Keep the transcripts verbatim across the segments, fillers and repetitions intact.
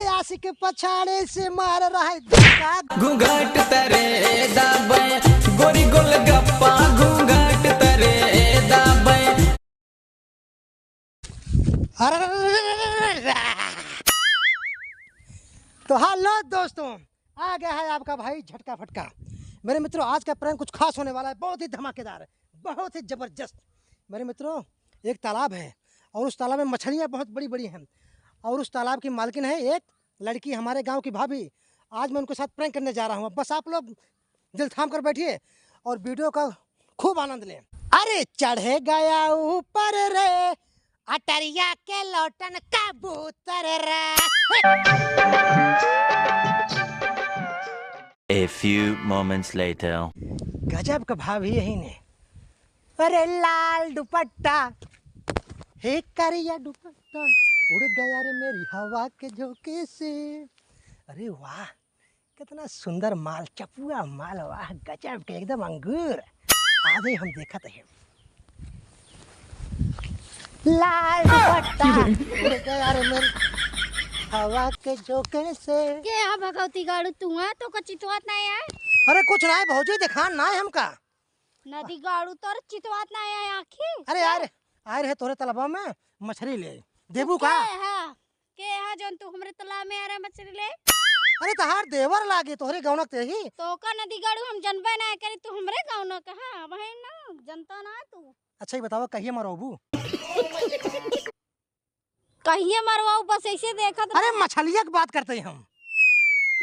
आशिक पछाड़े से मार रहा है धक्का। घूंघट तरे दाबे, गोरी गोलगप्पा घूंघट तरे दाबे। अरे, तो हेलो दोस्तों, आ गया है आपका भाई झटका फटका। मेरे मित्रों, आज का प्रैंक कुछ खास होने वाला है, बहुत ही धमाकेदार, बहुत ही जबरदस्त। मेरे मित्रों, एक तालाब है और उस तालाब में मछलियाँ बहुत बड़ी बड़ी हैं और उस तालाब की मालकिन है एक लड़की, हमारे गांव की भाभी। आज मैं उनके साथ प्रैंक करने जा रहा हूँ। बस आप लोग दिल थाम कर बैठिए और वीडियो का खूब आनंद लें। अरे चढ़े गया ऊपर रे, अटरिया के लौटन कबूतर रे। A few moments later. गजब का भाभी यही ने। अरे लाल दुपट्टा, हे करिया दुपट्टा, उड़ गया रे मेरी हवा के झोंके से। अरे वाह, कितना सुंदर माल, चपुआ माल, वाह गजब के, एकदम अंगूर। आज ही हम देखत है। लाल दुपट्टा उड़ गया रे मेरी हवा के झोंके से। के हा भगवती गाड़ू, तू है तो का चितवात नहीं है? अरे कुछ ना है भौजी, दिखान ना है हमका। नदी गाड़ू तोर चितवात ना है आखी? अरे यार, आए रहे तोरे तलबा में मछरी ले, देबू का? के है? के है जौन तू हमरे तालाब में आ रहा मछली ले? अरे तहार देवर लागे तोहरे गौनक ते ही। तो का नदी गाड़ू हम जनबे ना करी, तू हमरे गौनक, हाँ, वही ना, जनता ना तू। अच्छा, ये बतावा, कहिए मरौबू? कहिए मरवाऊ, बस ऐसे देखत अरे, रहे। मछलिया के बात करते हैं हम।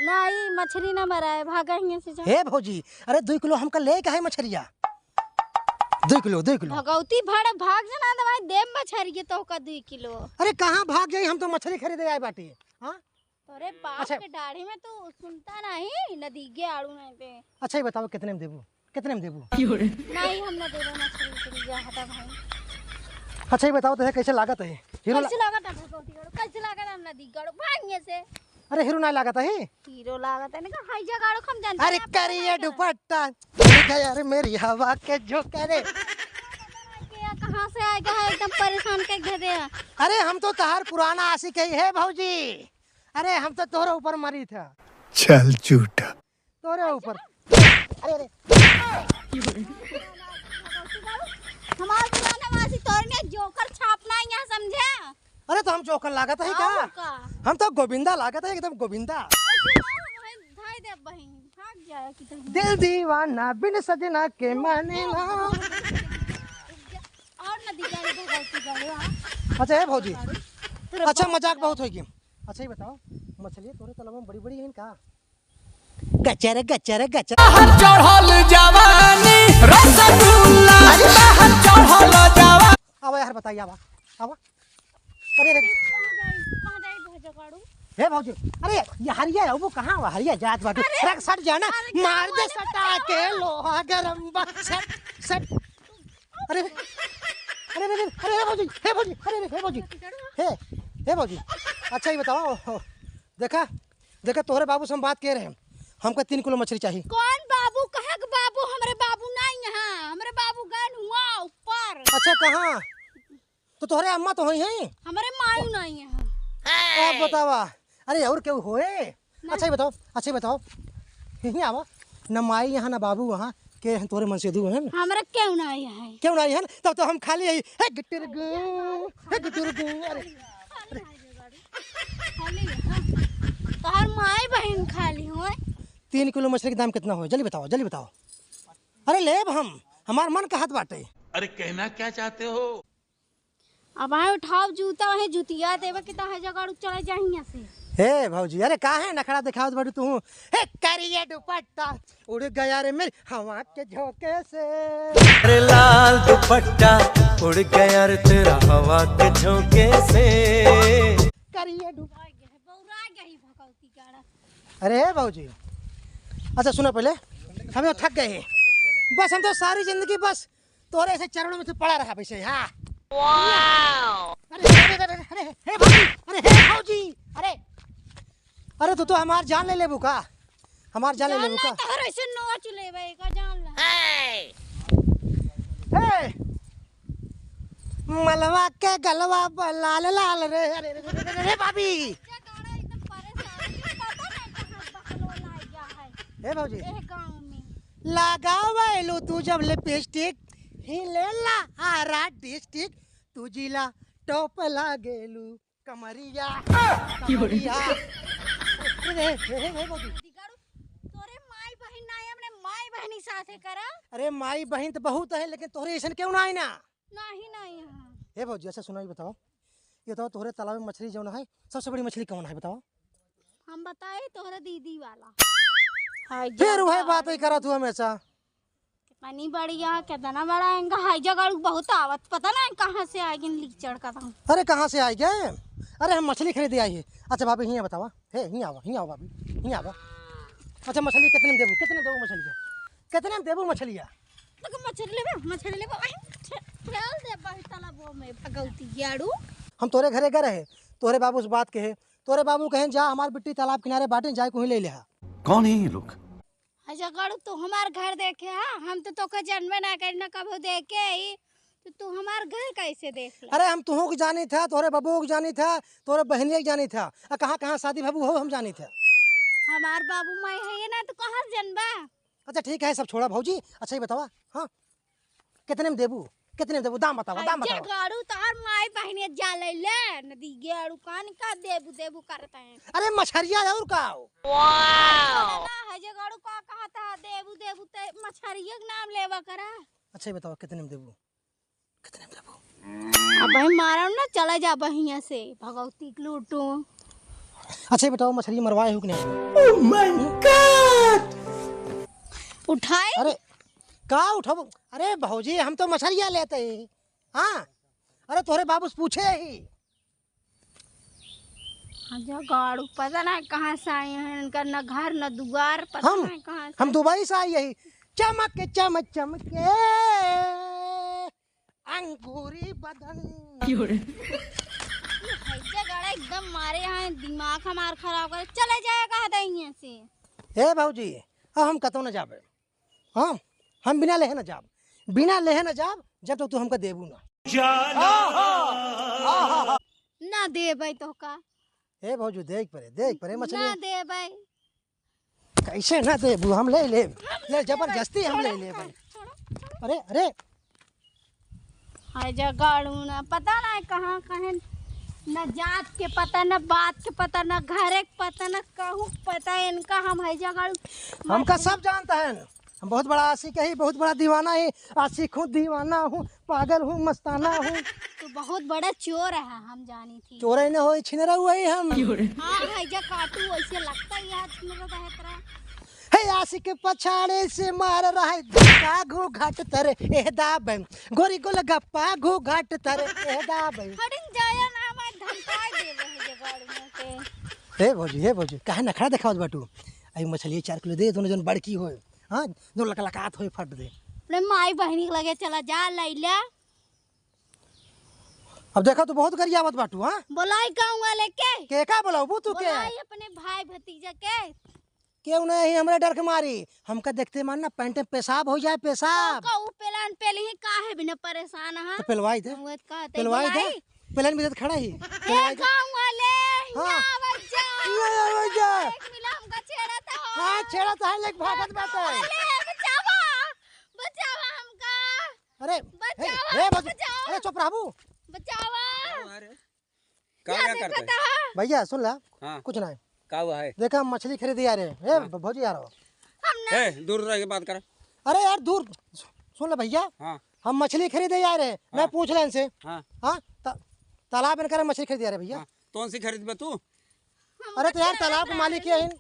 नहीं, मछली ना मराए, भागा हियां से जा। हे भौजी, अरे, दुई किलो हमका ले के है मछलिया। दुई किलो, दुई किलो। भगौती भड़ भाग जना दवाई देम मछरिए तो का दुई किलो। अरे, कहाँ भाग जाई, हम तो मछली खरीदे आए बाटी। हाँ? अरे, बाप अच्छा। के दाढ़ी में तू सुनता नहीं, नदी के आड़ू नहीं पे। अच्छा, ये बताओ, कितने में देबू? कितने में देबू? नहीं, हम ना देबे मछली उछली, जा हटा भाई। अच्छा, ये बताओ तो है, कैसे लागत है? हीरो ला- कैसे लागत है भगवती गाड़ू? कैसे लागत है नदी गाड़ू? भाग यहाँ से। अरे, हीरो ना लागत है? हीरो लागत है ना, हाई जा गाड़ू, हम जानते अरे, हैं, आप करिए क्या दुपट्टा, उड़ गया रे मेरी हवा के झोंके रे। ये कहाँ से आएगा है, एकदम परेशान कर दे दे। अरे, हम तो तहार पुराना आशिक है, है भौजी। अरे, हम तो तोहरे ऊपर मरी था। चल झूठा। तोरे ऊपर। अरे, अरे। हमार पुराना वासी तोर में जोकर छापना है यहाँ, समझे? अरे, तो हम जोकर लागत है का? और का? हम तो गोविंदा लागत है, एकदम गोविंदा। ऐसे ना, हम धाई दे बहिन, भाग जाए कि तुम। दिल दीवाना बिन सजना के माने ना। और ना दीवाना भगवती गाड़ू, हाँ। अच्छा, हे भौजी। तेरे अच्छा, बाप मजाक का। बहुत होई गई। अच्छा, ये बताओ, मछली तोरे तलब में बड़ी-बड़ी है का? गचर, गचर, गचर। बाहर चढ़ल जवानी, रसगुल्ला, अरे! बाहर चढ़ल जवानी। आवा यार, बताइए, आवा, आवा। अरे, अरे। कहाँ जाई, कहाँ जाई, भौजी काड़ू? हे भौजी, अरे, ये हरिया है, वो कहाँ हुआ? हरिया जात बाटू। अरे! रख, सट जाना, अरे, मार दे सटा के, लोहा गरम बा, सट, सट। अरे, अरे, अरे, अरे, अरे, भौजी, हे भौजी, अरे, अरे, हे भौजी, हे, हे भौजी, अच्छा, ये बताओ, देखा, देखा, तोहरे बाबू से हम बात किहे रहे, हमका तीन किलो मछली चाही। कौन बाबू? कहाँ के बाबू? हमरे बाबू नहीं यहाँ, हमरे बाबू गए हुआ ऊपर। अच्छा, कहाँ? तो तोहरे अम्मा तो होई हैं? हमरे माई नहीं यहाँ। अब बतावा, अरे और केहू होए? ना। अच्छा, ये बताओ, अच्छा, ये बताओ, यहीं आवा, न माई यहाँ, न बाबू वहाँ, के हैं तोहरे मन से दू हैं? हमरा केहू ना आई है। केहू ना आई है? तब तो हम खाली आई। हे गिट्टर गो, हे गिट्टर गो, अरे। खाली है, हाँ। तोहर माई बहिन खाली होए। तीन किलो मछली के दाम कितना होए? जल्दी बताओ, जल्दी बताओ। अरे लेब हम, हमार मन कहत बाटे। अरे कहना क्या चाहते हो? अब आए उठाओ जूता, वहीं जुतिया देवे कि ताहे जगाड़ू चले जाई यहाँ से। हे भौजी, अरे काहे नखरा दिखावत बाटू तू? हे करिया दुपट्टा उड़ गया रे मेरी हवा के झोंके से। अरे लाल दुपट्टा उड़ गया रे तेरा हवा के झोंके से। करिया दुप- बौरा गई भगवती गाड़ा। अरे भौजी, अच्छा सुनो पहले, हम तो थक गए हैं। बस हम तो सारी जिंदगी बस तोरे ऐसे चरणों में तो पड़ा रहा वैसे, हाँ। अरे, अरे, अरे, अरे, हे भौजी, अरे, हे भौजी, अरे, अरे, तू तो हमार जान ले लेबू का? हमार जान ले जान लेबू ना का? तोहर ऐसे नोच लेबे का, जान ला। हे, मलवा के गलवा ब-, लाल लाल रे, अरे, अरे, अरे, अरे, अरे, भाभी। क्या गाड़ा एकदम परे हे भौजी। ए गाँव में। लगावेलू तू जब लिपस्टिक, हिलेला आरा डिस्ट्रिक्ट, तू जिला टॉप लागेलू। कमरिया, कमरिया। अरे, हे, हे, हे, भौजी। दिगाड़ू, तोरे माई बहिन ना है, अपने माई बहिनी साथे करा। अरे, माई बहिन तो बहुत है, लेकिन तोरे ऐसन क्यों ना है ना? नहीं, नहीं है। हे भौजी, अच्छा सुनाई बताओ, ये बताओ, तोहरे तालाब में मछली जौन है, सबसे बड़ी मछली कौन है, बताओ? हम बताई, तोहरे दीदी वाला। हाय फिर वही जगह। बात ही करा तू हमेशा। कितनी बड़ी है, कितना बड़ा है, इनका हाय जगह बहुत आवत, पता ना कहाँ से आएगी लीचड़ का दम। अरे, कहाँ से आएगी? अरे, हम मछली खरीदे आई है। अच्छा भाभी, हियाँ बतावा, हे, हियाँ आवा, हियाँ आवा भाभी, हियाँ आवा। अच्छा, मछली कितने में देबू, कितने में देबू मछलिया, कितने में देबू मछलिया? तो मछली लेबे, मछली लेबे, वही ठे-, ठेल दे बही तालाबो में, भगौती गेड़ू। हम तोरे घरे गए रहे, तोरे बाबू से बात कहे, तोरे बाबू कहें, "जा, हमार बिट्टी तालाब किनारे बाटे, जाए कोई ले ले हा।" कौन है ये लोग? अच्छा, गड़ू, तू हमार घर देखे हा? हम तो तोके जन्मे ना करी, ना कभो देखे ही, तो तू हमार घर कैसे देख ले? अरे, हम तुहू के जानी था, तोरे बाबू के जानी था, तोरे बहनिया के जानी था, आ कहाँ, कहाँ शादी बाबू हो, हम जानी था। हमार बाबू माई है ये ना, तो कहाँ से जनबा? अच्छा, ठीक है, सब छोड़ा भौजी। अच्छा, ये बतावा, हाँ, कितने में देबू? कितने में देबू? दाम बतावा, दाम अच्छा, बतावा। गाड़ू, तार माई बहिनी जा ले ले, नदी गेड़ू कान का देबू, देबू करत हैं। अरे, मछरिया और का हो? वाओ। ना, हजे गाड़ू का कहा था, देबू, देबू, ते मछरिया के नाम लेवा करा। अच्छा, ये बतावा, कितने में देबू? कितने में देबू? अब भाई मारो ना, चला जा बहिया से, भगवती के लूटू। अच्छा, ये बताओ, मछली मरवाए हो कि नहीं? Oh my God! उठाए? अरे, का उठाबो? अरे भौजी, हम तो मछरिया लेते ही। हाँ, अरे तोहरे बाबू से पूछे ही। अच्छा गाड़ू, पता ना कहाँ से आए हैं, इनका न घर न दुआर, पता हम, ना कहाँ से। हम दुबई से आई यही। चमक के चमक चमक के अंगूरी बदन। क्यों रे? भैया गाड़ा एकदम मारे हैं, दिमाग हमार खराब करे, चले जाए कहा था यहाँ से। ए भौजी, अब हम कतौ न जाबे। हाँ, हम बिना लेहे न जाब, बिना लेहे न जाब, जब तक तू हमका देबू ना। ना देबै तो का? ए भौजी, देख परे, देख परे मछली। ना देबै। कैसे ना देबू? हम ले लेब, हम ले, जबरदस्ती हम ले लेब। छोड़ो, छोड़ो। अरे, अरे। हाय जा गाड़ू ना, पता ना कहाँ कहें, न जात के पता, न बात के पता, न घरे के पता, न कहूँ के पता, इनका हम है जा गाड़ू। हमका सब जानता है ना। हम बहुत बड़ा आशिक ही, बहुत बड़ा दीवाना ही। आशिक हूँ, दीवाना हूँ, पागल हूँ, मस्ताना हूँ। तू बहुत बड़ा चोर है, हम जानी थी। चोर ही ना होई, छिनरा हुआ ही हम। हाँ, है जा काटू, ऐसे लगता ही है छिनरा बहत रहा। हे आशिक पछाड़े से मार रहा है, धक्का घूघाट तरे, एह दाबे, गोरी गोलगप्पा घूघाट तरे, एह दाबे। हटिन जाया ना, हमारे धमकाई दे रहे हैं जे गाड़ी में के। हे भौजी, हे भौजी, काहे नखरा देखावत बाटू? आई मछली चार किलो दे, दोनों जन बड़की होए। हाँ, जो लकलकात होए फट दे। अपने माई बहिनी के लगे चला जा, लैला। अब देखा, तू बहुत गरियावत बाटू, हाँ? बोलाई गाँव वाले के। के का बोलाऊ, तू के? बोलाई अपने भाई भतीजा के। केहू नहीं, हमरा डर के मारी। हमका देखते मान ना, पैंट में पेशाब हो जाए, पेशाब। तो कहू पेलान पेल ही काहे बिना परेशान, हाँ? तो पेलवाई दे। हम कहते पेलवाई दे। बोलाई। पेलन भी तो खड़ा ही। ए पेलवाई दे। गाँव वाले, हाँ। यहाँ आवाज जा। यहाँ आवाज जा। एक मिला हमका छेड़ा था। हाँ, छेड़ा था, लेके भागत बाटे। गाँव वाले, बचावा। बचावा हमका। अरे, बचावा, हे, हे, बच-, बचावा। अरे, चुप रहबू। बचावा। का, का करते हैं? भैया, सुन ला। हाँ। कुछ ना है। का हुआ है? देखा, हम मछली खरीदे आ रहे हैं। ए, हाँ। भ-, भौजी आ रहा हो। हम ना ए, दूर रह के बात कर। अरे यार, दूर। सु-, सुन ले भैया। हाँ। हम मछली खरीदे आ रहे हैं। मैं हाँ। पूछ ले इनसे। हाँ। हाँ, त-, तालाब इनकर मछली खरीदे आ रहे हैं भैया। हाँ। कौन सी खरीदबे तू? हम अरे तो यार, तालाब के मालिक ये हैं।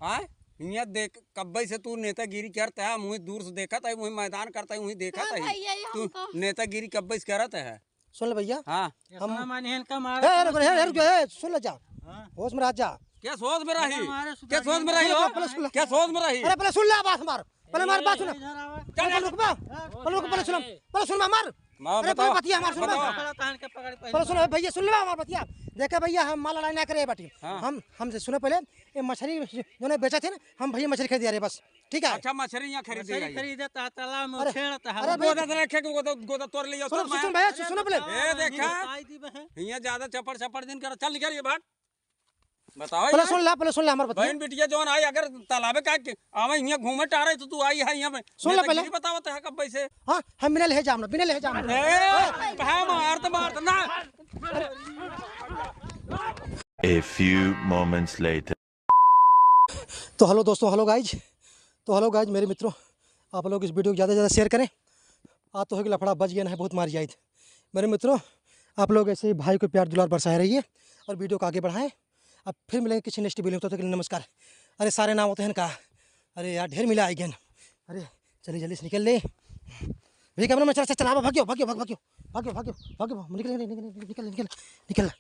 हाँ? हियाँ देख, कब्बे से तू नेतागिरी करता है, मुँह दूर से देखत है, मुँह मैदान करता है, मुँह देखत है। हाँ भैया, ये तू हमको नेतागिरी कब्बे से करत है। सुन ले भैया। हाँ। हम इतना माने इनका मार ए, रुक, ए, रुक, ए, सुन ले जा। हाँ। होश में रह जा। क्या सोच में रही? हमारे क्या सोच में रही हो? पहले सुन ले। क्या सोच में रही? अरे पहले सुन ले बात हमार। पहले हमार बात सुन। इधर आवा। पहले रुक बा। पहले रुक, पहले सुन। पहले सुन हमार। माँ, अरे, बताओ। पहले बतिया हमार सुन। बताओ। पकड़ा तहन के पकड़ पहले। पहले सुन, ए, भैया, सुन ले हमार बतिया। देखे भैया, हम माल लड़ाई ना करे बाटी। हाँ। हम, हमसे सुने पहले, ये मछली जो ने बेचा थे ना, हम भैया मछली खरीद रहे बस। ठीक है? अच्छा, मछली यहाँ खरीद मछली रही है। खरीदे तो तालाब में अरे, छेड़त है। अरे, गोदा तो रखे, गोदा, गोदा तोड़ लियो सुनो, तो मैं सुनो भैया, सुनो पहले। ए, देखा? हियाँ ज्यादा चपड़, चपड़ दिन कर, चल निकल ये बाहर। बताओ पहले यार। सुन ला, पहले सुन ला हमार बतिया। बहन बिटिया जौन आई, अगर तालाबे का के आवे हियां घूमे टहरे तो तू आई है हियां पे। सुन ले पहले। बतावत है कब से। हाँ, हम बिना ले जाम ना, बिना ले जाम ना। ए, कहाँ मारत, मारत ना। A few moments later. तो hello दोस्तों, hello guys। तो hello guys, मेरे मित्रों, आप लोग इस video को ज़्यादा से ज़्यादा share करें। आज तो होगी लफड़ा, बच गया ना, बहुत मार जाए। मेरे मित्रों, आप लोग ऐसे ही भाई को प्यार दुलार बरसाए रहिए और video को आगे बढ़ाएं। अब फिर मिलेंगे किसी next video में, तब तक के लिए नमस्कार। अरे सारे नाम होते हैं का? अरे यार, ढेर मिला आई गन। अरे चलिए जल्दी से निकल ले। भैया cameraman, चला, चला, चला, भाग्यो, भाग्यो, भाग्यो, भाग्यो, भाग्यो, भाग्यो, भाग्यो, निकल, निकल, निकल, निकल, निकल, निकल।